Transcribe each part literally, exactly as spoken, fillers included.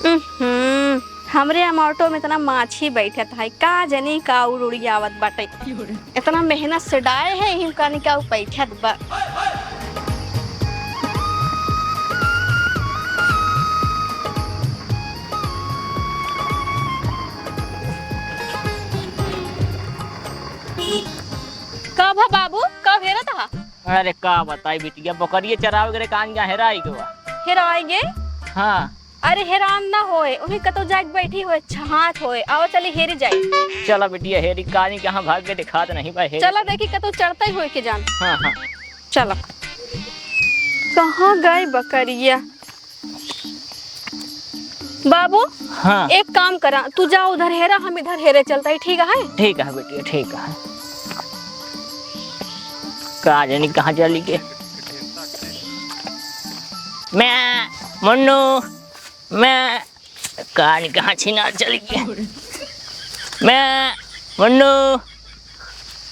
उहुं, हमरे अमौटो में इतना माछी बैठत है, का जनी का उड़ उड़ी आवत बाटे। इतना मेहनत से डाए है, हिम कानी का उ बैठत बा। का भा बाबू, का हेरत हा? अरे का बताई बिटिया, बकरिए चरावे गए, कान जा हेराई गवा। हेराई गे? हाँ। अरे हेरान ना होए, उन्हीं कतौ जाके बैठी होए, छहात होए। आओ चली हेरी जाई। चला बिटिया हेरी, कानी कहाँ भाग के दिखात नहीं बा, हेरी। चला देखी कतौ चरतई होए के जान। हाँ, हाँ। चला। कहाँ गई बकरिया? बाबू, हाँ। एक काम करा, तू जा उधर हेरा, हम इधर हेरे चलता ही, ठीक है? ठीक है बेटी, ठीक है। का जानी कहाँ चली के। मैं, मुन्नू, मैं, का जानी कहाँ छिनार चली के। मैं, मुन्नू,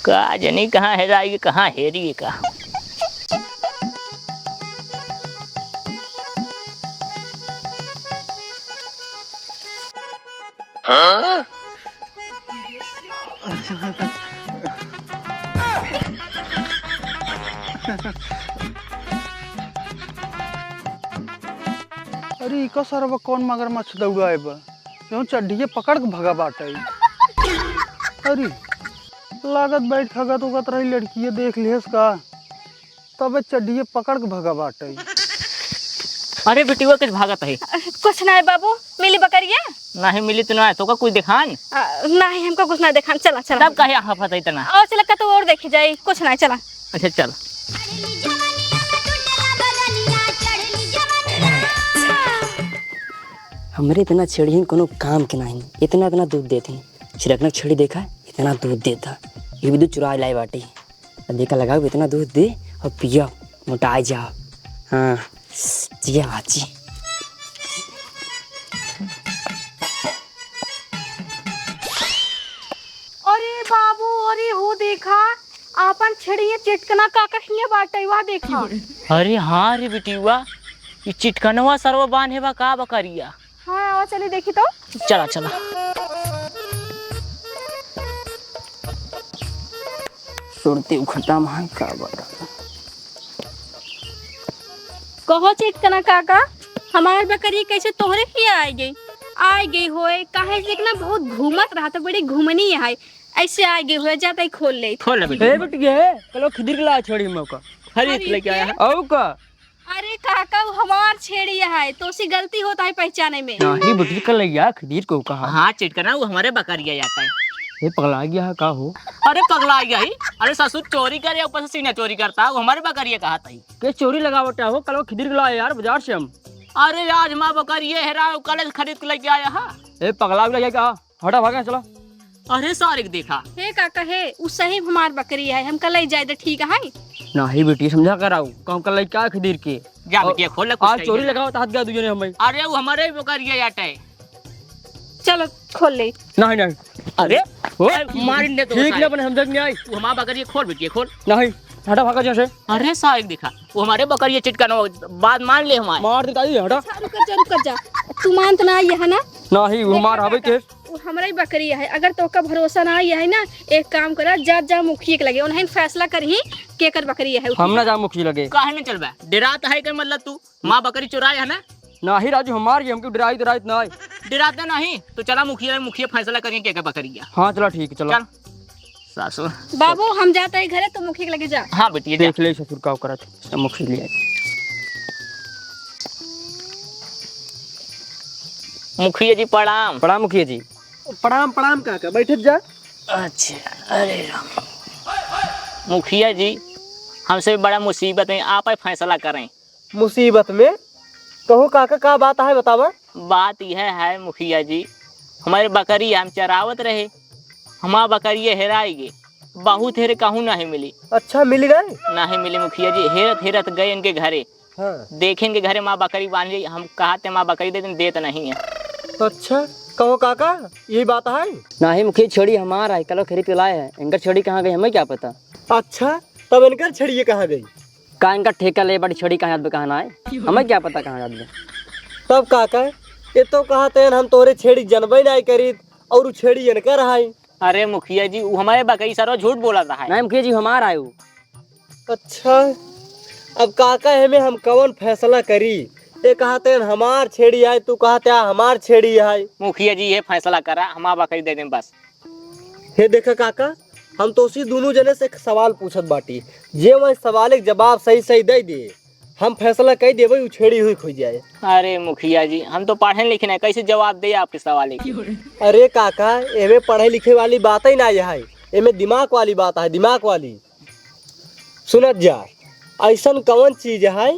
का जानी कहाँ हेराई, कहाँ हेरी का। हाँ? अरे, इका सरवा कौन मगरमच्छ दौड़ाए बा? क्यों चड्ढिए पकड़ के भगा बाटे? अरे, लागत बैठ खगत उगत रही लड़किए देख लिहस का, तबे चड्ढिए पकड़ के भगा बाटे। अरे बिटिया, कुछ भागत है? कुछ ना है बाबू, मिली बकरिया? नहीं मिली तो ना है, तो का कुछ दिखान? आ, नहीं, हमको कुछ ना दिखान, चला, चला। तब काहे हाफत है इतना? और चला, कतौ और देखी जाई, कुछ ना है, चला। अच्छा, चल। हमरे इतना छेड़ी हैं, कोनो काम के नहीं, इतना, इतना दूध देते हैं। छिड़कना छेड़ी देखा, इतना दूध देता, ये भी दूध चुरा लाई बाटे। अब देखा लगाओ, इतना दूध दे और पिया, मोटाई जा। हाँ, जिया बाची। अरे बाबू, अरे हो देखा, आपन छेड़िए चिटकना काका हियाँ बाटे, वा देखा। अरे हाँ रे बिटिया, ई चिटकनवा सरवा बान्हे बा का बकरिया? हाँ, आवा चली देखी तो। चला, चला। सुरती उखटा में है का बता। कहो चिटकना काका, हमार बकरी कैसे तोहरे हियाँ आइ गई? आइ गई होए, काहे से कि ना बहुत घूमत रहत, बड़ी घूमनी है, ऐसे आइ गई होए, जाता ही खोल ले। खोल ले बेटी। ए बिटिया, कलो खिदिर के ला छेड़ी मौका। खरीद खरीद लेके आया के? है। औ का? अरे काका, वो हमार छेड़ी है, तो उसकी गलती होता है पहचाने में। नहीं बिटिया, कलैया खिदिर को कहा। हाँ चिटकना, वो हमारे बकरिया जाता है। ये पगला गया है का हो? अरे पगला गया ही? अरे ससुर चोरी करे, ऊपर से सीना चोरी करता, वो हमारे बकरिया कहा था ही। के चोरी लगावटा हो, कलो खिदिर के लाए यार बाजार से हम। अरे आज हमार बकरिया हेरा, कल खरीद के लेके आया है। ए पगला गया क्या? हटा भागा, चला। अरे सारिक देखा। हे काका हे, उ सही हमार बकरी है, हमका लइ जाए दे, ठीक है? नहीं बेटी, समझा कर आऊ, कहूँ का लइका खिदिर के। जा और बेटी, खोल ले, कुछ आज कही चोरी दे। लगावत हाथ गया दुजने हमें। अरे वो हमारे ही बकरी है याटे। चलो खोल ले। नहीं, नहीं। अरे, ओ, अरे, मार दे तो ठीक सारे। ना बने, समझ नहीं आई। वो हमार बकरी है, खोल बेटी, खोल। नहीं, हटा भागा जैसे। अरे सारिक देखा, वो हमारे बकरी है चिटकना, बात मान ले हमारे। मार देता ही, हटा। अच्छा, रुक जा, रुक जा। तू मानत ना आई है ना? नहीं, वो हमार हवे के। वो हमरे ही बकरी है, अगर तोका भरोसा ना आई है ना, एक काम करा, जा, जा मुखिया के लगे, उन्हें फैसला करही केकर बकरी है। हम ना जा मुखिया लगे। काहे ना चलबे? डेरात है के मतलब तू? माँ बकरी चुराए है ना? नाही राजू, हमार ये हमके डराई डराई ना है। डेराते नहीं तो चला मुखिया, मुखिया फैसला करें केकर बकरी है। हाँ चला ठीक है, चलो। चल। सासू। बाबू, हम जाते हैं घरे, तू मुखिया के लगे जा। हाँ बेटी, जा। देख ले ससुर का करत है, मुखिया ले आए। मुखिया जी प्रणाम। प्रणाम मुखिया जी। प्रणाम, प्रणाम काका, बैठत जा। अच्छा, अरे राम। मुखिया जी, हमसे बड़ा मुसीबत में, आप ही फैसला करें। मुसीबत में? कहो काका, का बात है, बतावा। बात यह है मुखिया जी, हमारे बकरी हम चरावत रहे, हमार बकरी हेराई गई, बहुत हेरे कहूँ नहीं मिली। अच्छा, मिली नहीं? नहीं मिली मुखिया जी, हेरत हेरत गए इनके घरे। हाँ। देखे इनके घरे माँ बकरी बांधी, हम कहा ते माँ बकरी दे दें, देत नहीं है। अच्छा, कहो काका, यही बात है? नहीं मुखिया, छोड़ी हमार है, कलो खेरी पिलाए है, इनकर छोड़ी कहाँ गई हमें क्या पता। अच्छा, तब इनकर छेड़िए कहाँ गई? का इनका ठेका ले बड़ी छड़ी कहाँ जात बे, कहाँ ना आए? हमें क्या पता कहाँ जात बे? तब का कहे? ये तो कहत हैं हम तोरे छेड़ी जनबे नाहीं करीत, और उ छेड़ी इनकर है। अरे मुखिया जी, उ हमारे बकरी सरवा झूठ बोलत है। नहीं मुखिया जी, हमार आए उ। अच्छा, अब काका, एमे हम कवन फैसला करी? ये कहत हैं हमार छेड़ी आए, तू कहत हैं हमार छेड़ी आए। मुखिया जी, ये फैसला करा, हमार बकरी दे दें बस। हे देखा काका, हम तोसी दुनू जने से एक सवाल पूछत बाटी, जे वह सवाल एक जवाब सही सही दे दे, हम फैसला कई देबे उ छेड़ी हुई खोई जाए। अरे मुखिया जी, हम तो पढ़े लिखे नहीं, कैसे जवाब दे आपके सवाल के? अरे काका, एमे पढ़े लिखे वाली बात ही ना है, एमे दिमाग वाली बात है, दिमाग वाली। सुनत जा, ऐसन कवन चीज है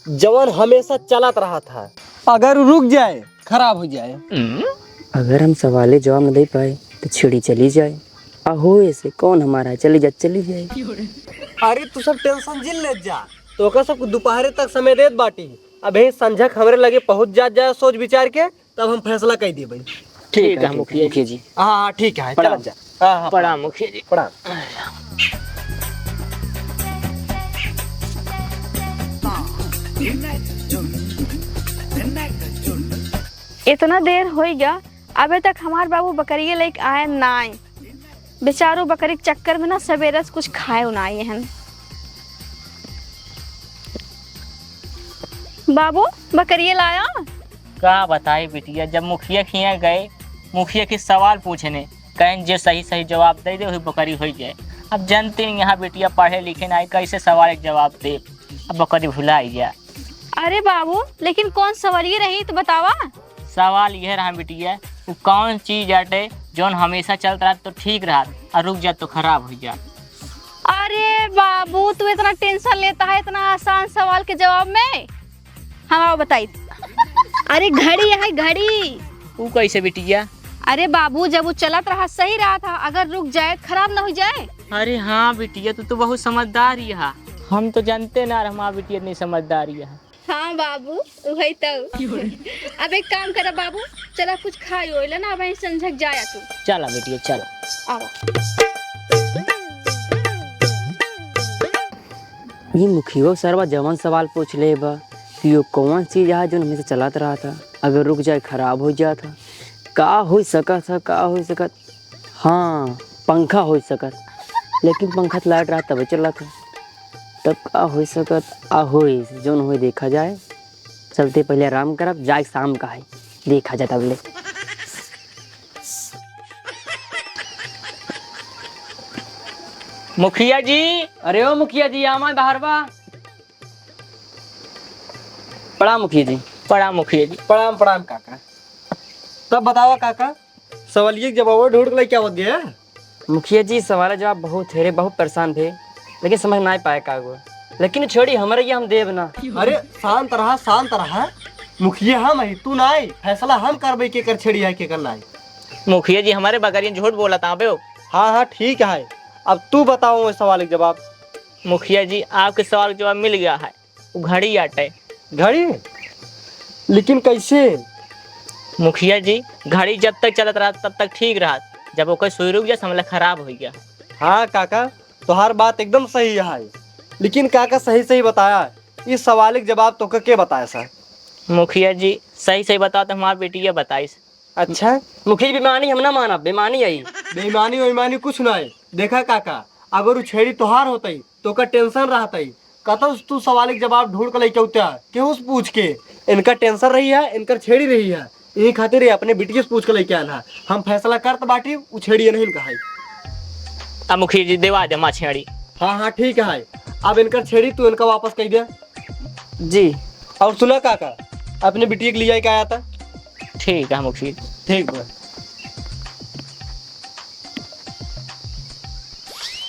जवन हमेशा चलत रहत है, अगर रुक जाए, खराब हो जाए। अगर हम सवाले जवाब न दे पाए, तो छेड़ी चली जाए। अहो, ऐसे कौन हमारा है? चली जा, चली जाए। अरे, तू सब टेंशन जिन लेत जा, तो ओकर सबको दोपहरे तक समय देत बाटी। अबे संझक हमरे लगे पहुँच जात जाए सोच विचार के, तब हम फैसला कई देबे। ठीक है, ठीक है, मुखिया जी। हाँ, हाँ, ठीक है, प्रणाम। चल जा। हाँ, हाँ, प्रणाम मुखिया जी। प्रणाम। इतना देर होई गया, अबे तक हमार बाबू बकरिया लेके आए नाई। बेचारू बकरी के चक्कर में ना सवेरे से कुछ खाए नाई हन। बाबू, बकरिया लाया? का बताई बिटिया, जब मुखिया के हियाँ गए, मुखिया के सवाल पूछने, कहें जे सही सही जवाब दे दे, वही बकरी हो जाए। अब जानते हैं यहाँ बिटिया पढ़े लिखे ना, कैसे सवाल के जवाब दे, अब बकरी भुला ही गया। अरे बाबू, लेकिन कौन सवाल ये रही तो बतावा। सवाल यह रहा बिटिया, वो कौन चीज आटे जौन हमेशा चलत रहा तो ठीक रहा, और रुक जा तो खराब हो जा। अरे बाबू, तू इतना टेंशन लेता है इतना आसान सवाल के जवाब में? हम आओ बताई। अरे घड़ी है, घड़ी। ऊ कैसे बिटिया? अरे बाबू, जब वो चलत रहा सही रहा था, अगर रुक जाए खराब न हो जाए। अरे हाँ बिटिया, तू तो बहुत समझदार ही है, हम तो जानते ना रहे हमार बिटिया इतनी समझदार ही है। हाँ बाबू, वही तो। अब एक काम करा बाबू, चला कुछ खाई ओइला ना, अब संझक जाया तू। चला बिटिया, चला। आवा। ये मुखियो सरवा जवन सवाल पूछ ले बा कि यो कौन चीज है जो हमेशा चलत रहा था, अगर रुक जाए खराब हो जात है। का हो सकत है, का हो सकत? हाँ, पंखा हो सकत, लेकिन पंखा तो लाइट रहा तबे चलत है। तब का हो सकत? आ होई, जौन होई देखा जाए। चलते पहले आराम करब, जाए शाम का है, देखा जाए तब ले। मुखिया जी। अरे ओ मुखिया जी, आमा बाहर बा। प्रणाम मुखिया जी। प्रणाम मुखिया जी। प्रणाम, प्रणाम काका। तब बतावा काका, सवालिया के जवाब ढूंढ के लेके आवत गया? मुखिया जी, सवाल जवाब बहुत हेरे, बहुत परेशान भे, लेकिन समझ ना पाए का गो। लेकिन छेड़ी हमरे ये हम देब ना। अरे शांत रहा, शांत रहा। मुखिया हम ही, तू ना आई। फैसला हम करबे केकर छेड़ी है, केकर ना आई। मुखिया जी, हमारे बकरियन झूठ बोलत आबे हो। हाँ, हाँ, ठीक है। अब तू बताओ वो सवाल के जवाब। मुखिया जी, आपके सवाल के जवाब मिल गया है। उ घड़ी आटे। घड़ी? लेकिन कैसे? मुखिया जी, घड़ी जब तक चलत रहत तब तक ठीक रहत, जब ओकर सुई रुक जाए समझ ला खराब हो गया। हाँ काका, तोहार बात एकदम सही है, लेकिन काका सही सही बताया, इस सवाल के जवाब तोके के बताया सा? मुखिया जी, सही सही बताओ तो हमार बेटिया बताइस। अच्छा, मुखिया जी बेईमानी हम ना मानब, बेईमानी आई। बेईमानी वेईमानी कुछ ना है। देखा काका, अगर उ छेड़ी तोहार होतई तो ओकर टेंशन रहतई, कतौ से तू सवाल के जवाब ढूंढ के लेके अउते, केहू से पूछ के। इनका टेंशन रही है, इनकर छेड़ी रही है, यही खातिर ये अपने बिटिया से पूछ के लेके आना। हम फैसला करत बाटी, उ छेड़ी नहीं कहाई। अब मुखिया जी देवा जमा छेड़ी। हाँ हाँ ठीक है, अब इनकर छेड़ी तू इनका वापस कह दे। जी। और सुना काका, अपने बिटिया के लिए आया था। ठीक है मुखिया जी। ठीक बा।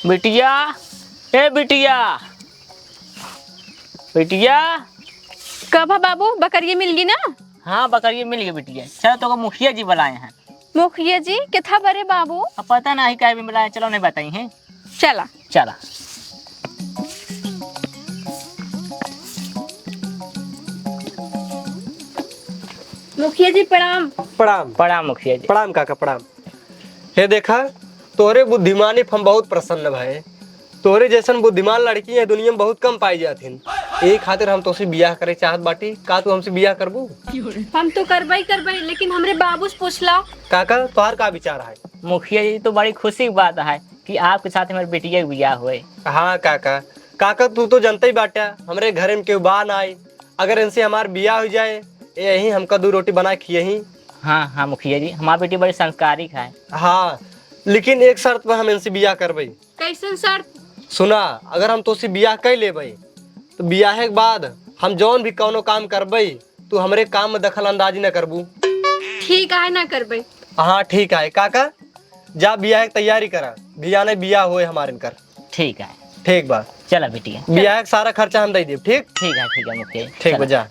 बिटिया, ए बिटिया, बिटिया। कब है बाबू, बकरिया मिल गई ना? हाँ, बकरिया मिल गई बिटिया। चलो, तो मुखिया जी बुलाए हैं। मुखिया जी, कितना बड़े बाबू? अब पता नहीं काहे भी बुलाए, चलो नहीं बताई हैं। चला। चला। मुखिया जी, प्रणाम। प्रणाम। प्रणाम मुखिया जी। प्रणाम काका, प्रणाम। हे देखा, तोहरे बुद्धिमानी पे हम बहुत प्रसन्न भए। तोहरे जैसन बुद्धिमान लड़की ये दुनिया में बहुत कम पाई जात हिन। यही खातिर हम तोसे बियाह करे चाहत बाटी। का तू हमसे बियाह करबू? हम तो करबई करबई, लेकिन हमरे बाबू से पूछ लो। काका, तोहार का विचार है? मुखिया जी, तो बड़ी खुशी की बात है कि आपके साथ हमारे बिटिया के बियाह होए। हाँ काका, काका तू तो जनते ही बाटा, हमरे घर में केहू बा नाई। अगर इनसे हमार बियाह हो जाए, यही हमका दो रोटी बना खियही। हाँ, हाँ मुखिया जी, हमार बेटी बड़ी संस्कारिक है। हाँ, लेकिन एक शर्त पर हम इनसे बियाह करबई। कैसन शर्त? सुना, अगर हम तोसे बियाह कर लेबई, तो बियाह के बाद हम जौन भी कौनो काम करबई, तू हमरे काम में दखल अंदाजी न करबू। ठीक है, ना करबई। हाँ, ठीक है। काका, जा बियाह के तैयारी करा, बियाह नहीं बियाह होए हमारे इनकर। ठीक है। ठीक बा। चला बिटिया, चल। बियाह के सारा खर्चा हम दे देब, ठीक? ठीक है, ठीक है मुखिया जी। ठीक बा, चला। जा।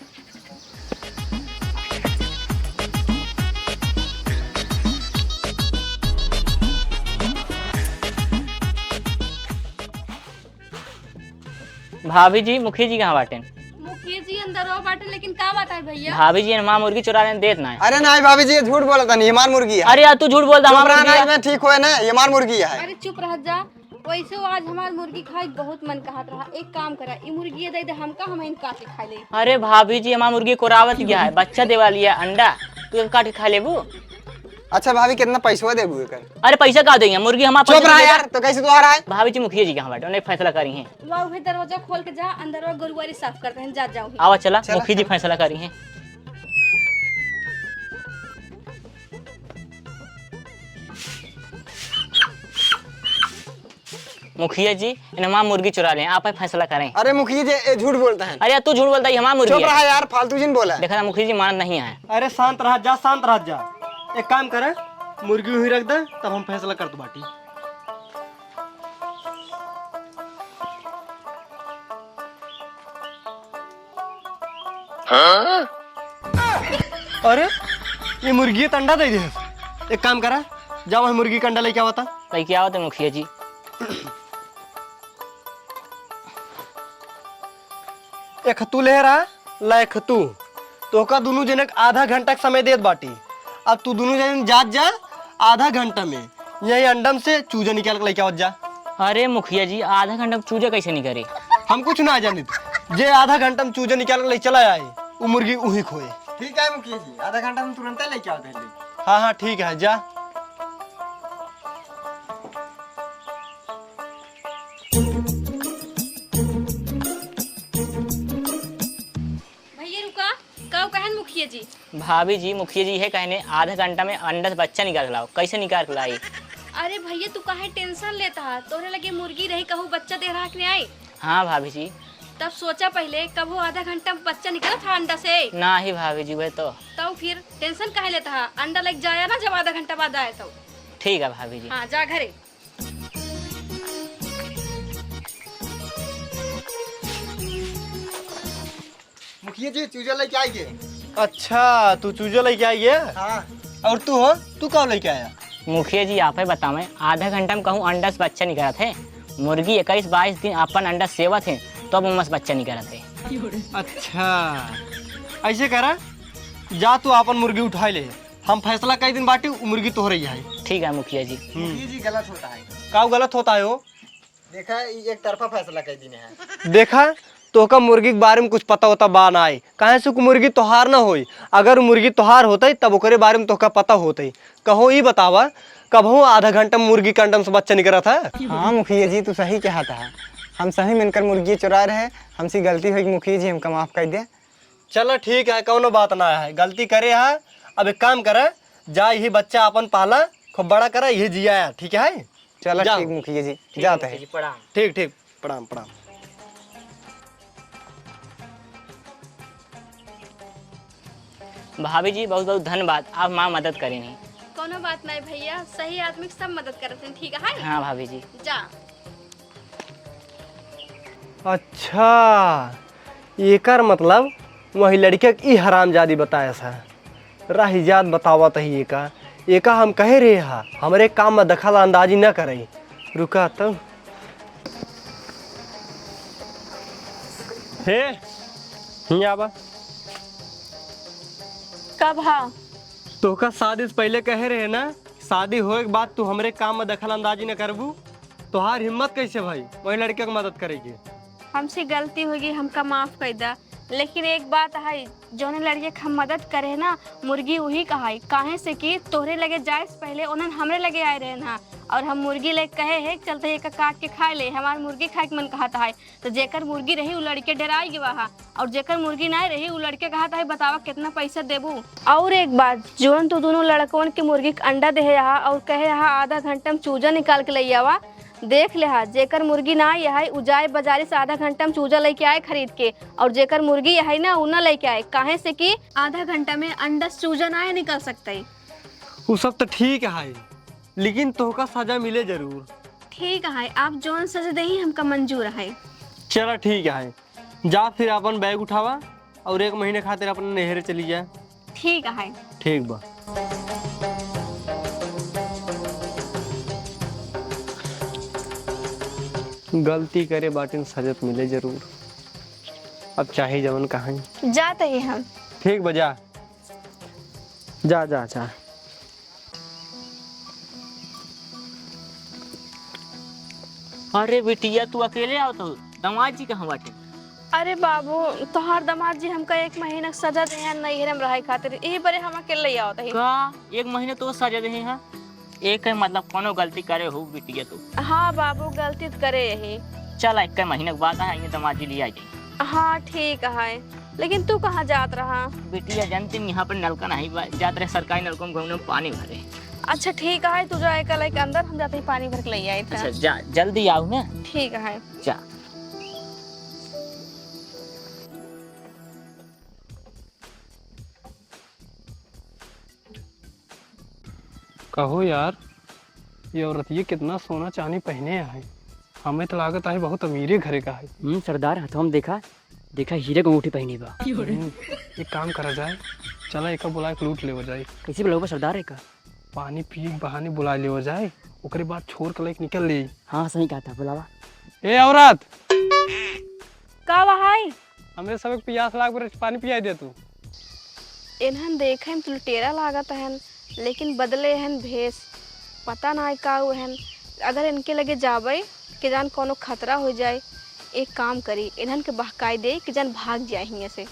भाभी जी, मुखिया जी कहाँ बाटेन? मुखिया जी अंदर हो बाटेन, लेकिन का बात है भैया? भाभी जी, हमार मुर्गी चुरा लेन, देत ना है। अरे नहीं भाभी जी, ये झूठ बोलत है, ये हमार मुर्गी है। अरे यार, तू झूठ बोलता, चुप हमार रहा, मुर्गी नहीं, है। मैं ठीक होए ना, ये हमार मुर्गी है। अरे चुप रह जा, वैसे वो आज हमार मुर्गी खाए बहुत मन कहत रहा। एक काम करा, ई मुर्गी दे दे हमका, हम इन काट के खा ले। अरे भाभी जी, हमार मुर्गी कोरावत गया है, बच्चा देवा लिया अंडा, तू एक काट के खा लेबू? अच्छा भाभी, कितना पैसवा देबू एकर? अरे पैसा का देंगे, मुर्गी हमार चुप पैसा रहा देगा। यार, तो कैसे तोहार आए? भाभी जी, मुखिया जी कहाँ बाटे, उन्हें फैसला करी हैं। वा उहे दरवाजा खोल के जा, अंदर वा गोरुआरी साफ करते हैं, जा जाओ ही। आवा चला, चला, मुखिया जी चला। फैसला करी हैं। मुखिया जी, इन्हें हमार मुर्गी चुरा ले, आप ही फैसला करें। अरे मुखिया जी, ये झूठ बोलता है। अरे तू झूठ बोलता है, ये हमार मुर्गी चुप है। रहा यार, फालतू जिन बोला। देखा ना मुखिया जी, मानत नहीं है। अरे शांत रहा, जा शांत रहा जा। एक काम करे, मुर्गी वहीं रख दे, तब हम फैसला कर दो बाटी। अरे, ये मुर्गी त अंडा दे दे। एक काम करा, जाओ वहीं मुर्गी का अंडा लेके आवता। लेके आवत है मुखिया जी। एक तू ले रहा, ला एक तू। तोहका दुनू जने के आधा घंटा के समय देत बाटी। अब तू दुनू जने जात जा, आधा घंटा में यही अंडम से चूजा निकाल के लेके आवत जा। अरे मुखिया जी, आधा घंटा में चूजा कैसे निकले? हम कुछ ना जानित। जे आधा घंटा में चूजा निकाल के ले चला आए, वो मुर्गी उही खोए। ठीक है मुखिया जी, आधा घंटा में तुरंत लेके आवत है। हाँ, हाँ, ठीक है, जा। भैया रुका, का कहन मुखिया जी? भाभी जी, मुखिया जी ये कहने आधा घंटा में अंडा से बच्चा निकाल के लाओ। कैसे निकाल के लाई? अरे भैया, तू काहे tension लेता है? तोहरे लगे मुर्गी रही, कहूँ बच्चा दे रहा कि नहीं आई? हाँ भाभी जी। तब सोचा पहले, कबो आधा घंटा में बच्चा निकला था अंडा से? ना ही भाभी जी, वह तो। तब फिर tension काहे लेता है? अंडा लेके जाया ना, जब आधा घंटा बाद आया तो। ठीक है भाभी जी। हाँ, जा घरे। मुखिया जी, चूजा लेके आई गे। अच्छा, तू चूजा लेके आई गे? हाँ। और तू हो, तू का लेके आया? मुखिया जी, आप ही बतावें, आधा घंटा में कहूँ अंडा से बच्चा निकलत है। मुर्गी इक्कीस बाईस दिन अपन अंडा सेवत है, तो अब ओमा से बच्चा निकलत है। अच्छा, ऐसे करा, जा तू अपन मुर्गी उठा ले, हम फैसला कई दिन बाटी, उ मुर्गी तोहरे ही है। ठीक है मुखिया जी। हम्म। मुखिया जी, गलत होता है। का गलत होता है हो? देखा, ई एक तरफा फैसला कई दिन है। देखा, तोहका मुर्गी के बारे में कुछ पता होता बा ना है, काहे से कि मुर्गी तोहार ना होई। अगर मुर्गी तोहार होतई, तब ओकरे बारे में तोहका पता होतई। कहो ई बतावा, कबहू आधा घंटा में मुर्गी के अंडम से बच्चा निकलत है? हाँ मुखिया जी, तू सही कहत है, हम सही में इनकर मुर्गी चुरा रहे, हमसे गलती होई मुखिया जी, हमका माफ कर दे। चला ठीक है, कौनो बात ना है, गलती करे है। अब एक काम करे, जा यही बच्चा अपन पाला, खूब बड़ा करा, यही जिया है, ठीक है? चला जा। ठीक मुखिया जी, ठीक जाते मुखिया हैं। जी, प्रणाम। ठीक, ठीक, प्रणाम, प्रणाम। भाभी जी, बहुत बहुत धन्यवाद, आप हमार मदद करेनी। कौनो बात नहीं भैया, सही आदमी के सब मदद करत हैं, ठीक है? हाँ भाभी जी। जा। अच्छा, एकर मतलब वही लड़के के ई हरामजादी बताया सा। रही जात बतावत ही एका, एका हम कहे रहे हा, हमरे काम में दखल अंदाजी न करे। रुका तो। हे, हियाँ आवा। कब हा? तोहका शादी से पहले कहे रहे ना, शादी होए के बाद तू हमरे काम में दखल अंदाजी न करबू। तोहार हिम्मत कैसे भाई वही लड़के के मदद करे के? हमसे गलती होगी, हमका माफ कर दा। लेकिन एक बात है, जौने लड़के के हम मदद करे ना, मुर्गी उही कहाई, काहे से कि तोहरे लगे जाए से पहले उन्हन हमरे लगे आए रहे ना, और हम मुर्गी ले कहे है, "चलते एका काट के खाए ले, हमार मुर्गी खाए के मन कहत है।" तो जेकर मुर्गी रही, उ लड़के डेराई गवा हा, और जेकर मुर्गी ना रही, उ लड़के कहत है, "बतावा कितना पैसा देबू?" और एक बात, जौन तू दोनों लड़कवन के मुर्गी के अंडा देहे हा और कहे हा, "आधा घंटा में चूजा निकाल के ले आवा," देख लेहा, जेकर मुर्गी ना आई है, उ जाए बाजारी से आधा घंटा में चूजा लेके आए खरीद के, और जेकर मुर्गी है ना, उ ना लेके आए, काहे से कि आधा घंटा में अंडा से चूजा ना निकल सकता है। उ सब तो ठीक है, लेकिन तोहका सजा मिले जरूर। ठीक है, आप जौन सजा देही, हमका मंजूर है। चला ठीक है, जा फिर अपन बैग उठावा और एक महीने खातिर अपन नैहरे चली जा। ठीक है। ठीक बा। गलती करे बाटिन, सजत मिले जरूर। अब चाहे जवन कहाई। जात ही हम। ठीक बा, जा। जा, जा, जा। अरे बिटिया, तू अकेले आवत हो? दामाद जी कहाँ बाटे? अरे बाबू, तोहार दामाद जी हमका एक महीना के सजा देहन नैहरे में रहे खातिर, यही बरे हम अकेले आवत ही। का? एक महीने तो सजा देहे हैं? एक है मतलब कोनो गलती करे हो बिटिया तू? हाँ बाबू, गलती तो करे यही। चल, एक महीने के बाद है, दामाद जी ले आ जाए। हाँ ठीक है, लेकिन तू कहाँ जात रहा? बिटिया जानती नहीं, यहाँ पर नलका नहीं बा, जात रहे सरकारी नलकों में घूमने पानी भरे। अच्छा ठीक है, तू जा, एक लइके अंदर, हम जाते ही पानी भर के ले आई था। अच्छा जा, जल्दी आओ ना। ठीक है। जा। कहो यार, ये औरतिये कितना सोना चांदी पहने है, हमें तो लागत है बहुत अमीरे घरे का है। हम्म, सरदार, हथवा में देखा, देखा हीरे के अंगूठी पहनी बा। हम्म, एक काम करा जाए, चला एका बुला के लूट लेवा जाए। कैसे बुलावा सरदार एका? पानी पिए के बहाने बुला लेवा जाए, ओकरे बाद छोर के लेके निकल ले। हाँ, सही कहा था, बुलावा। ए औरत! का बा हाई? हमरे सबके पियास लाग बरे, पानी पियाई दे तू। इन्हन देखे में तो लुटेरा लागत हन, लेकिन बदले हन भेष। पता ना का उ हन। अगर इनके लगे जाबे, के जान कौनो खतरा हो जाए। एक काम करी, इन्हन के बहकाई दे कि जान भाग जाए हियां से।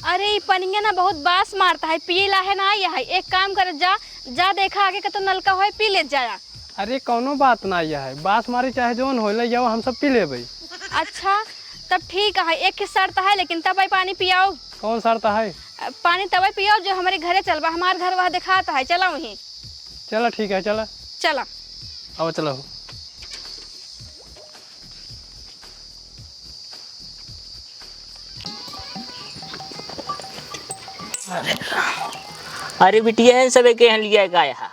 अरे, ई पनिया ना बहुत बास मारता है, पिए लाहे ना आई है। एक काम कर, जा, जा देखा आगे का तो नलका होए, पी ले जाया। अरे, कौनो बात ना आई है, बास मारी चाहे जौन होए, ले जाओ, हम सब पी लेबे। अच्छा, तब ठीक है, एक ही शर्त है, लेकिन तब आई पानी पियाओ। कौन शर्त है? अ, पानी तबे पियाओ जो हमरे घरे चलबा, हमार घर वह देखात है, चला वहीं। चला, ठीक है, चला। चला। आओ, चला हो। अरे बिटिया, इन सबे के यहाँ लिया गाय है?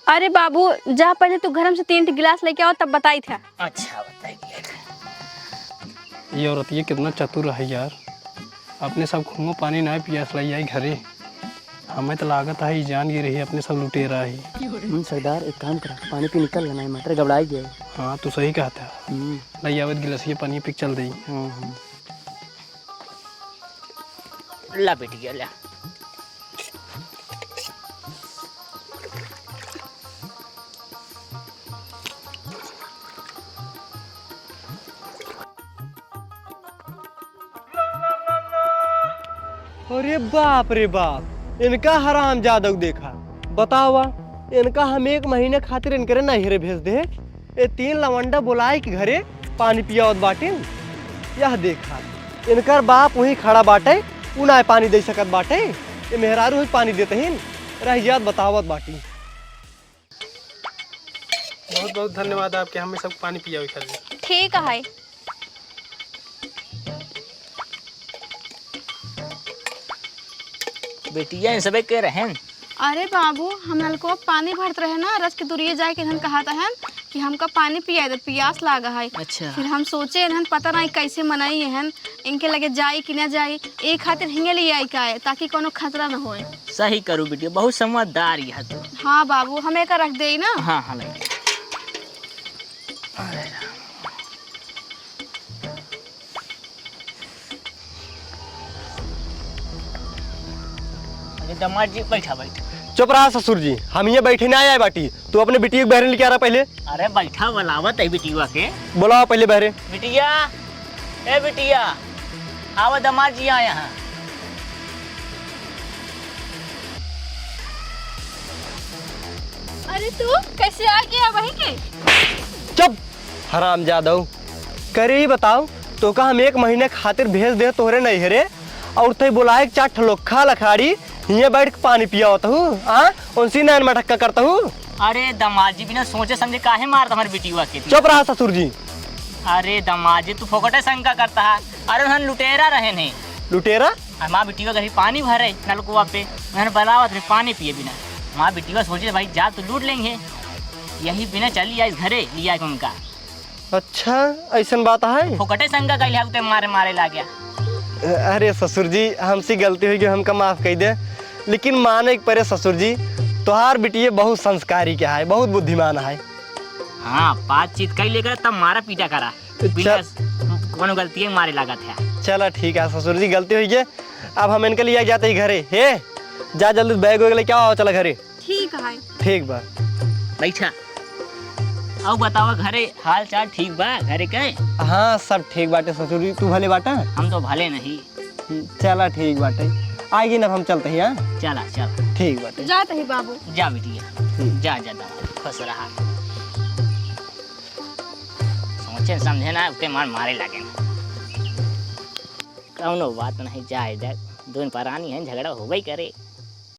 अरे बाबू, जा पहले तू घर में से तीन ठे गिलास लेके आओ, तब बताई था। अच्छा, बताई दिया था। ये औरतिये कितना चतुर है यार, अपने सब खुआ पानी ना पियास लाई आई घरे। हमें तो लागत है, ई जान गई रही, अपने सब लुटेरा ही। हम्म, सरदार, एक काम करा, पानी पी निकल लेना है, मटर गबड़ाई गया है। हाँ, तू सही कहता है। हम्म। लाई आवत गिलासिये पानी पी के चल दई। हाँ, हाँ। ला बेटी, ला। अरे बाप रे बाप, इनका हरामजादक देखा। बतावा, इनका हम एक महीने खातिर इनकरे नैहरे भेज दे। ए तीन लवंडा बुलाए के घरे पानी पियावत बाटिन। यह देखा, इनकर बाप वहीं खड़ा बाटे, उ ना पानी दे सकत बाटे। ए मेहरारू ही पानी देत हिन, रह जात बतावत बाटी। बहुत बहुत धन्यवाद आपके, हमें सब पानी पियावे खातिर। ठीक है। बेटिया, इन सबे के रहेन? अरे बाबू, हम नलको पानी भरत रहे ना, रच के दूरिये जाए के इन्हन कहत हन कि हमका पानी पिया दे, पियास लागा है। अच्छा। फिर हम सोचे इन्हन पता नहीं कैसे मनई हन, इनके लगे जाई कि ना जाई, ए खातिर हिंगे ले आई का है, ताकि कोनो खतरा न होए। सही करू बेटिया, बहुत समझदार है तू। हाँ बाबू, हम एका रख देई ना। हाँ, हाँ, ले। अरे राम। अरे दामाद जी, बैठा, बैठा। चुप रहा ससुर जी, हम ये बैठे ना आए बाटी। तू अपने बिटिया के बहरे लेके आ रहा पहले। अरे बैठा, बुलावत है बिटिया के। बुलावा पहले बहरे। बिटिया, ए बिटिया, आवा, दमाद जी आया हैं। अरे तू कैसे आ गया वहीं के? चुप, हरामजादऊ। करे ही बताओ, तोका हम एक महीने खातिर भेज दे तोहरे नैहरे, और तै बोलाए के चार ठलोखा लखाड़ी, हिये बैठ के पानी पियावत हूँ, आ? उनसी नैन मटक्का करत हूँ। अरे दमाद जी, बिना सोचे समझे काहे मारत हमारे बिटिया के? चुप रहा ससुर जी। अरे दमाद जी, तू फोकटे शंका करता है। अरे उन्हन लुटेरा रहे नहीं। लुटेरा? और माँ बिटिया घर ही पानी भरे नलकुआ पे, उन्हन बलावत रहे पानी पिए बिना। माँ बिटिया सोचे भाई जाल तो लूट लेंगे, यही बिना चली आई घरे लिया के उनका। अच्छा, ऐसन बात है? फोकटे शंका कैले है, उते मारे मारे लाग गया। अरे ससुर जी, हमसे गलती हुई गई, हमका माफ कर दे, लेकिन माने के परे ससुर जी, तोहार बिटिया बहुत संस्कारी के है, बहुत बुद्धिमान है। हाँ, बातचीत कर लेकर तब मारा पीटा करा, बिना चल। कोनो गलती है मारे लागत है। चला ठीक है ससुर जी, गलती हुई गई, अब हम इनके लिए जाते ही घरे। हे, जा जल्दी बैग वैग लेके आओ, चला घरे। ठीक है। ठीक बा। बैठा। अब बतावा घरे हाल चाल ठीक बा घरे के? हाँ, सब ठीक बाटे ससुर जी, तू भले बाटा? हम तो भले नहीं। चला ठीक बाटे, आइए ना, हम चलते हैं, हाँ? चला चला। ठीक बाटे। जात ही बाबू। जा बिटिया, हम्म। जा जा, दमाद खुश रहा। सोचे समझे ना, उते मार मारे लागे ना। कौनो बात नहीं, जाए दे, दोन परानी हैं, झगड़ा होबे करे।